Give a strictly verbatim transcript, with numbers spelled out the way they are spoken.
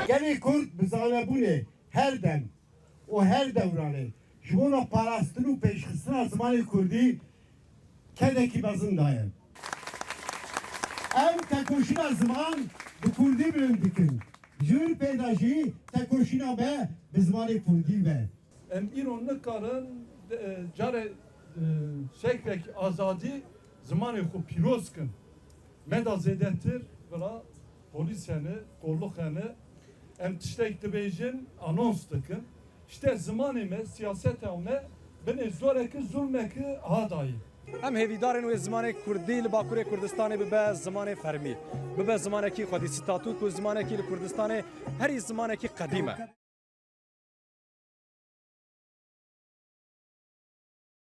Gelê Kurd bi zanebûnê her dem û her dewranê ji bona parastin û pêşxistina zimanê Kurdî kedekî mezin daye. Em tekoşîna ziman bi Kurdî bilind dikin. Ji wir pê de jî tekoşîna me bi zimanê Kurdî be. Em îro nikarin, e, carê, e, şeklek azadî zimanê xwe pîroz kin. Me da zêdetir vira polîs hene, kolluk hene. Em tiştek dibêjin, anons dikin. Îşte zimanê me, siyaseta me binê zoreke, zulmeke ha dayî. Em hêvîdar in wê zimanê Kurdî li Bakurê Kurdistanê bibe zimanê fermî. Bibe zimanekî xwedî, statû ku zimanekî li Kurdistanê herî zimanekî qedîm e.